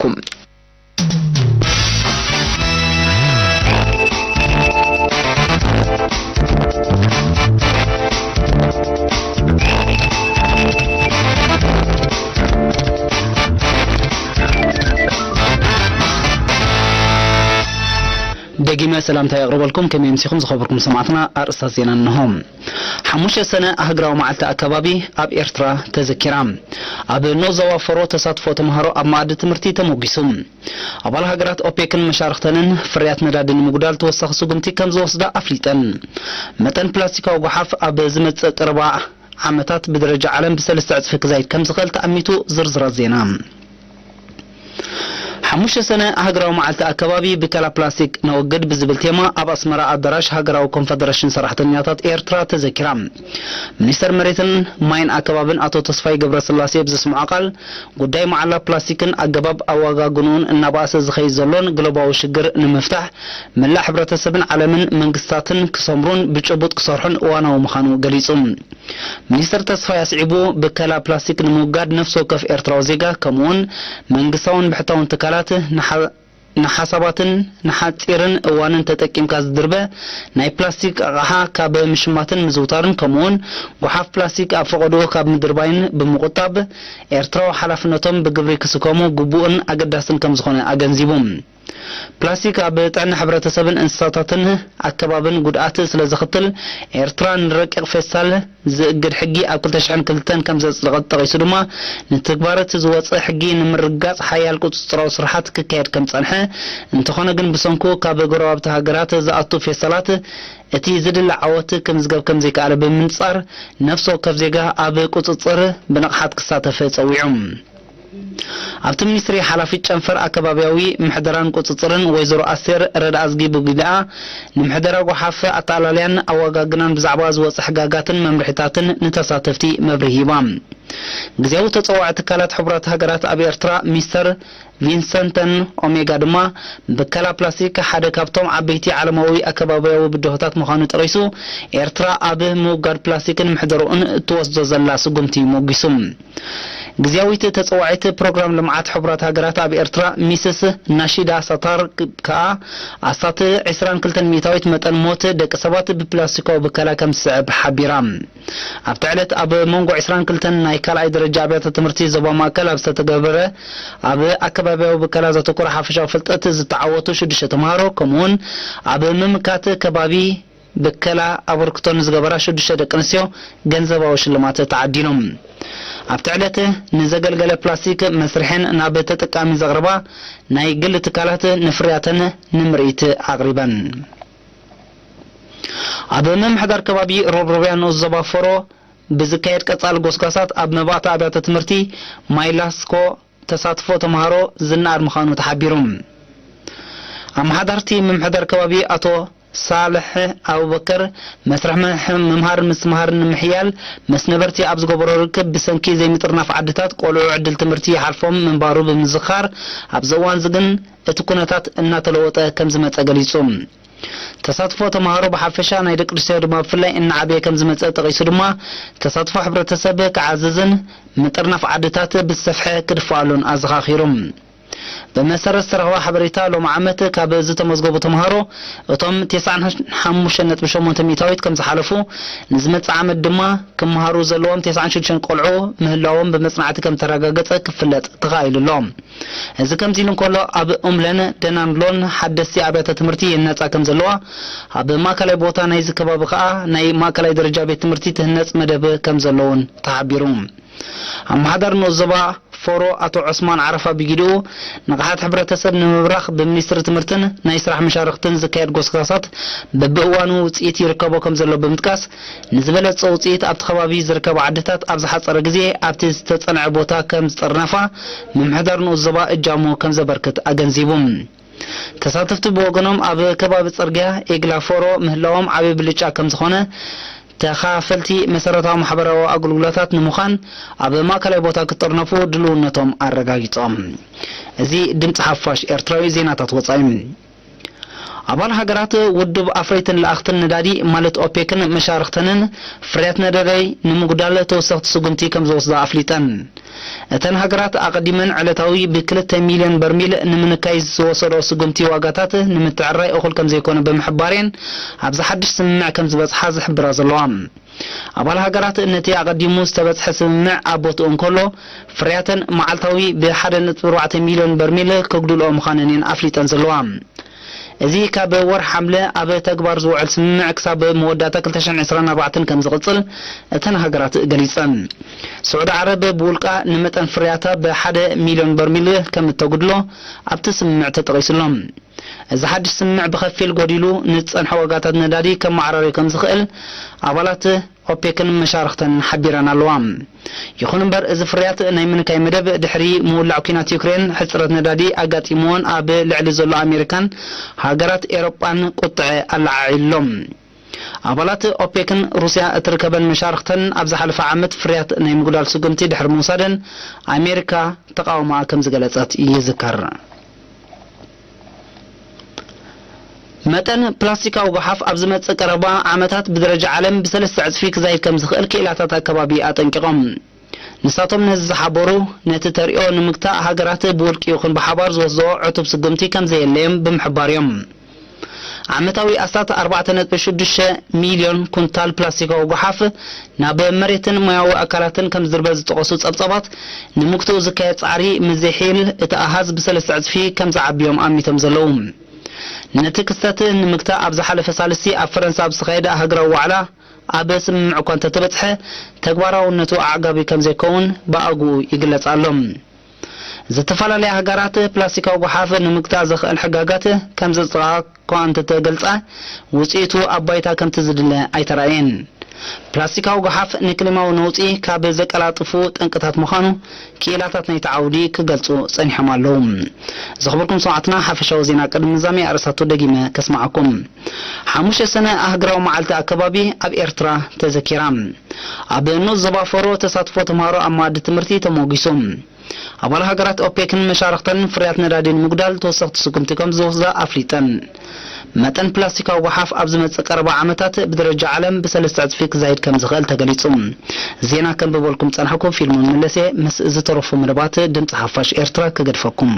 ኩም። ደጊመ ሰላምታ የቕርበልኩም። ከመይ ኣምሲኹም ዝኸበርኩም ሰማዕትና? ኣርእስታት ዜና እንሆ። ሓሙሽተ ሰነ ኣህግራዊ መዓልቲ ኣከባቢ ኣብ ኤርትራ ተዘኪራ። ኣብ ኖ ዞባ ፎሮ ተሳትፎ ተምሃሮ ኣብ መኣዲ ትምህርቲ ተሞጊሱ። ኣባል ሃገራት ኦፔክን መሻርኽተንን ፍርያት ነዳዲ ንምጉዳል ተወሳኺ ስጉምቲ ከም ዝወስዳ ኣፍሊጠን። መጠን ፕላስቲካዊ ጓሓፍ ኣብ ዝመጽእ ቀረባ ዓመታት ብደረጃ ዓለም ብሰለስተ ዕጽፊ ክዛይድ ከም ዝኽእል ተኣሚቱ። ዝርዝራት ዜና። ሓሙሽተ ሰነ ኣህግራዊ መዓልቲ ኣከባቢ ብከላ ፕላስቲክ ነወግድ ብዝብል ቴማ ኣብ ኣስመራ ኣዳራሽ ሃገራዊ ኮንፈደረሽን ሰራሕተኛታት ኤርትራ ተዘኪራ። ሚኒስተር መሬትን ማይን ኣከባብን ኣቶ ተስፋይ ገብረስላሴ ብዘስምዖ ቃል፣ ጉዳይ መዓላ ፕላስቲክን ኣገባብ ኣወጋግንኡን እናበኣሰ ዝኸይድ ዘሎን ግሎባዊ ሽግር ንምፍታሕ መላእ ሕብረተሰብን ዓለምን መንግስታትን ክሰምሩን ብጭቡጥ ክሰርሑን እዋናዊ ምዃኑ ገሊጹ። ሚኒስተር ተስፋይ ኣስዒቡ፣ ብከላ ፕላስቲክ ንምውጋድ ነፍሲ ወከፍ ኤርትራዊ ዜጋ ከምኡውን መንግስታውን ብሕታውን ትካላት ንሓ-፣ ንሓሳባትን ንሓጺርን እዋንን ተጠቂምካ ዝድርበ ናይ ፕላስቲክ ኣቕሓ ካብ ምሽማትን ምዝውታርን ከምኡውን ጓሓፍ ፕላስቲክ ኣብ ፈቐድኡ ካብ ምድርባይን ብምቑጣብ ኤርትራዊ ሓላፍነቶም ብግብሪ ክስከሙ ግቡእን ኣገዳስን ከም ዝኾነ ኣገንዚቡ። ፕላስቲክ ኣብ ጥዕና ሕብረተሰብን እንስሳታትን ኣከባብን ጉድኣት ስለ ዘኽትል፣ ኤርትራ ንረቂቕ ፌስታል ዝእግድ ሕጊ ኣብ ክልተ ሽሕን ክልተን ከም ዘጽደቐት ጠቒሱ ድማ፣ ንትግባረ እቲ ዝወጸ ሕጊ ንምርግጋጽ ሓያል ቁጽጽራዊ ስራሓት ክካየድ ከም ዝጸንሐ፣ እንተኾነ ግን ብሰንኩ ካብ ጎረባብቲ ሃገራት ዝኣቱ ፌስታላት እቲ ዝድለ ዓወት ክምዝገብ ከም ዘይከኣለ ብምንጻር፣ ነፍሲ ወከፍ ዜጋ ኣብ ቁጽጽር ብንቕሓት ክሳተፍ ጸዊዑ። ኣብቲ ሚኒስትሪ ሓላፊት ጨንፈር ኣከባብያዊ ምሕደራን ቁጽጽርን ወይዘሮ ኣስቴር ረድኣዝጊ ብግደኣ፣ ንምሕደራ ጓሓፍ ኣተኣላልያን ኣወጋግናን ብዛዕባ ዝወጸ ሕጋጋትን መምርሒታትን ንተሳተፍቲ መብርሂ ሂባ። ግዜያዊ ተጸዋዒ ትካላት ሕቡራት ሃገራት ኣብ ኤርትራ ሚስተር ቪንሰንተን ኦሜጋ ድማ፣ ብከላ ፕላስቲክ ሓደ ካብቶም ዓበይቲ ዓለማዊ ኣከባብያዊ ብድሆታት ምዃኑ ጠቒሱ፣ ኤርትራ ኣብ ምውጋድ ፕላስቲክን ምሕደርኡን እትወስዶ ዘላ ስጉምቲ ሞጒሱ። ግዝያዊት ተጸዋዒት ፕሮግራም ልምዓት ሕቡራት ሃገራት ኣብ ኤርትራ ሚስስ ናሺዳ ሳታር ከኣ ኣስታት ዕስራን ክልተን ሚእታዊት መጠን ሞት ደቂ ሰባት ብፕላስቲካዊ ብከላ ከም ዝስዕብ ሓቢራ። ኣብቲ ዕለት ኣብ መንጎ ዕስራን ክልተን ናይ ካልኣይ ደረጃ ኣብያተ ትምህርቲ ዞባ ማእከል ኣብ ዝተተገበረ ኣብ ኣከባብያዊ ብከላ ዘተኮረ ሓፈሻዊ ፍልጠት ዝተዓወቱ ሽዱሽተ ተምሃሮ ከምኡውን ኣብ ምምካት ከባቢ ብከላ ኣበርክቶ ንዝገበራ ሽዱሽተ ደቂ ኣንስትዮ ገንዘባዊ ሽልማት ተዓዲሎም። ኣብቲ ዕለት ንዘገልገለ ፕላስቲክ መስርሕን ናብ ተጠቃሚ ዘቕርባ ናይ ግሊ ትካላት ንፍርያተን ንምርኢት ኣቕሪበን። ኣብ ምምሕዳር ከባቢ ሮብሮብያ ንኡስ ዞባ ፎሮ ብዝካየድ ቀጻሊ ጎስጓሳት ኣብ መባእታ ኣብያተ ትምህርቲ ማይላስኮ ተሳትፎ ተምሃሮ ዝነኣድ ምዃኑ ተሓቢሩ። ኣመሓዳርቲ ምምሕዳር ከባቢ ኣቶ ሳልሕ ኣቡበከር፣ መስርሕ ምምሕ-፣ ምምሃር ምስትምሃር ንምሕያል ምስ ነበርቲ ኣብ ዝገበሮ ርክብ፣ ብሰንኪ ዘይምጥርናፍ ዓድታት ቆልዑ ዕድል ትምህርቲ ይሓልፎም ምንባሩ ብምዝኻር፣ ኣብዚ እዋንዚ ግን እቲ ኩነታት እናተለወጠ ከም ዝመጸ ገሊጹ። ተሳትፎ ተምሃሮ ብሓፈሻ፣ ናይ ደቂ ኣንስትዮ ድማ ብፍላይ እናዓበየ ከም ዝመጸ ጠቒሱ ድማ፣ ተሳትፎ ሕብረተሰብ ክዓዝዝን ምጥርናፍ ዓድታት ብዝሰፍሐ ክድፈኣሉን ኣዘኻኺሩ። ብመሰረት ዝተረኽበ ሓበሬታ፣ ሎሚ ዓመት ካብ ዝተመዝገቡ ተምሃሮ፣ እቶም ተስዓን ሓሙሽተን ነጥቢ ሸሞንተ ሚእታዊት ከም ዝሓለፉ፣ ንዝመጽእ ዓመት ድማ ክመሃሩ ዘለዎም ተስዓን ሽዱሽተን ቆልዑ ምህላዎም ብመጽናዕቲ ከም ዝተረጋገጸ ክፍለጥ ተኻኢሉ ኣሎ። እዚ ከምዚ ኢሉ እንከሎ፣ ኣብ ኡምለን ደናንሎን ሓደስቲ ኣብያተ ትምህርቲ ይህነጻ ከም ዘለዋ፣ ኣብ ማእከላይ ቦታ ናይዚ ከባቢ ከኣ ናይ ማእከላይ ደረጃ ቤት ትምህርቲ ትህነጽ መደብ ከም ዘሎ እውን ተሓቢሩ። ኣመሓዳሪ ንኡስ ዞባ ፎሮ ኣቶ ዑስማን ዓረፋ ብግዲኡ፣ ንቕሓት ሕብረተሰብ ንምብራኽ ብሚኒስትሪ ትምህርትን ናይ ስራሕ መሻርኽትን ዝካየድ ጎስጓሳት በብእዋኑ ውጽኢት ይርከቦ ከም ዘሎ ብምጥቃስ፣ ንዝበለጸ ውጽኢት ኣብቲ ከባቢ ዝርከባ ዓድታት ኣብ ዝሓጸረ ግዜ ኣብቲ ዝተጸንዐ ቦታ ከም ዝጥርነፋ ምምሕዳር ንኡስ ዞባ እጃሙ ከም ዘበርክት ኣገንዚቡ። ተሳተፍቲ ብወገኖም፣ ኣብ ከባቢ ጽርግያ ኤግላ ፎሮ ምህላዎም ዓቢ ብልጫ ከም ዝኾነ፣ ተኻፈልቲ መሰረታዊ ማሕበራዊ ኣገልግሎታት ንምዃን ኣብ ማእከላይ ቦታ ክጥርነፉ ድልውነቶም ኣረጋጊጾም። እዚ ድምጺ ሓፋሽ ኤርትራዊ ዜናታት ወጻኢ። ኣባል ሃገራት ውድብ ኣፍረይትን ለኣኽትን ነዳዲ ማለት ኦፔክን መሻርኽተንን ፍርያት ነዳዲ ንምጉዳል ተወሰኽቲ ስጉምቲ ከም ዝወስዳ ኣፍሊጠን። እተን ሃገራት ኣቐዲመን ዕለታዊ ብክልተ ሚልዮን በርሚል ንምንካይ ዝወሰዶ ስጉምቲ ዋጋታት ንምትዕራይ እኹል ከም ዘይኮነ ብምሕባር እየን ኣብዚ ሓድሽ ስምምዕ ከም ዝበጽሓ ዝሕብራ ዘለዋ። ኣባል ሃገራት ነቲ ኣቐዲሙ ዝተበጽሐ ስምምዕ ኣብ ቦትኡ እንከሎ፣ ፍርያተን መዓልታዊ ብ ሓደ ነጥቢ ኣርባዕተ ሚልዮን በርሚል ከጉድልኦ ምዃነን እየን ኣፍሊጠን ዘለዋ። እዚ ካብ ወርሒ ሓምለ ኣብ ተግባር ዝውዕል ስምምዕ ክሳብ መወዳእታ ክልተ ሽሕን ዕስራን ኣርባዕተን ከም ዝቕጽል እተን ሃገራት ገሊጸን። ስዑዲ ዓረብ ብውልቃ ንመጠን ፍርያታ ብሓደ ሚልዮን በርሚል ከም እተጉድሎ ኣብቲ ስምምዕ ተጠቒሱ ኣሎ። እዚ ሓድሽ ስምምዕ ብኸፊል ጎዲሉ ንዝጸንሐ ዋጋታት ነዳዲ ከመዓራርዮ ከም ዝኽእል ኣባላት ኦፔክን መሻርኽተን ሓቢረን ኣለዋ። ይኹን እምበር፣ እዚ ፍርያት ናይ ምንካይ መደብ ድሕሪ ምውላዕ ኲናት ዩክሬን ሕጽረት ነዳዲ ኣጋጢምዎን ኣብ ልዕሊ ዘሎ ኣሜሪካን ሃገራት ኤሮጳን ቁጥዐ ኣለዓዒሉ ኣሎ። ኣባላት ኦፔክን ሩስያ እትርከበን መሻርኽተን ኣብ ዝሓለፈ ዓመት ፍርያት ናይ ምጉዳል ስጉምቲ ድሕሪ ምውሳደን ኣሜሪካ ተቓውሞኣ ከም ዝገለጸት ይዝከር። መጠን ፕላስቲካዊ ጓሓፍ ኣብ ዝመጽእ ቀረባ ዓመታት ብደረጃ ዓለም ብሰለስተ ዕጽፊ ክዛይድ ከም ዝኽእል ክኢላታት ኣከባቢ ኣጠንቂቖም። ንሳቶም ነዚ ዝሓበሩ፣ ነቲ ተርእዮ ንምግታእ ሃገራት ብውልቂ ይኹን ብሓባር ዝወስድኦ ዕቱብ ስጉምቲ ከም ዘየለ እዮም ብምሕባር እዮም። ዓመታዊ ኣስታት ኣርባዕተ ነጥቢ ሽዱሽተ ሚልዮን ኩንታል ፕላስቲካዊ ጓሓፍ ናብ መሬትን ሞያዊ ኣካላትን ከም ዝድርበ ዝጠቐሱ ጸብጻባት፣ ንምግትኡ ዝካየድ ጻዕሪ ምስ ዘይሕይል እቲ ኣሃዝ ብሰለስተ ዕጽፊ ከም ዝዓቢ እዮም ኣሚቶም ዘለዉ። ነቲ ክስተት ንምግታእ ኣብ ዝሓለፈ ሳልስቲ ኣብ ፈረንሳ ኣብ ዝተኻየደ ኣህጉራዊ ዋዕላ ኣብ ስምምዕ እኳ እንተተበጽሐ፣ ተግባራውነቱ ኣዕጋቢ ከም ዘይከውን ብኣግኡ ይግለጽ ኣሎ። ዝተፈላለያ ሃገራት ፕላስቲካዊ ጓሓፍ ንምግታእ ዘኽእል ሕጋጋት ከም ዘጽደቓ እኳ እንተተገልጸ፣ ውጽኢቱ ኣብ ባይታ ከምቲ ዝድለ ኣይተራእየን። ፕላስቲካዊ ጓሓፍ ንክሊማዊ ነውጺ ካብ ዘቀላጥፉ ጠንቅታት ምዃኑ ክኢላታት ናይቲ ዓውዲ ክገልጹ ጸኒሖም ኣለዉ። ዝኽበርኩም ሰማዕትና፣ ሓፈሻዊ ዜና ቅድሚ ምዛመይ ኣርእስታቱ ደጊመ ከስምዓኩም። ሓሙሽተ ሰነ ኣህጉራዊ መዓልቲ ኣከባቢ ኣብ ኤርትራ ተዘኪራ። ኣብ ንኡስ ዞባ ፈሮ ተሳትፎ ተምሃሮ ኣብ መኣዲ ትምህርቲ ተሞጊሱ። ኣባል ሃገራት ኦፔክን መሻርኽተን ፍርያት ነዳዲ ንምጉዳል ተወሰኽቲ ስጉምቲ ከም ዝወስዳ ኣፍሊጠን። መጠን ፕላስቲካዊ ጓሓፍ ኣብ ዝመጽእ ቀረባ ዓመታት ብደረጃ ዓለም ብሰለስተ ዕጽፊ ክዛይድ ከም ዝኽእል ተገሊጹ። ዜና ከንብበልኩም ጸናሕኩ ፊልሞን መለሰ ምስ ዝተረፉ መደባት ድምጺ ሓፋሽ ኤርትራ ክገድፈኩም።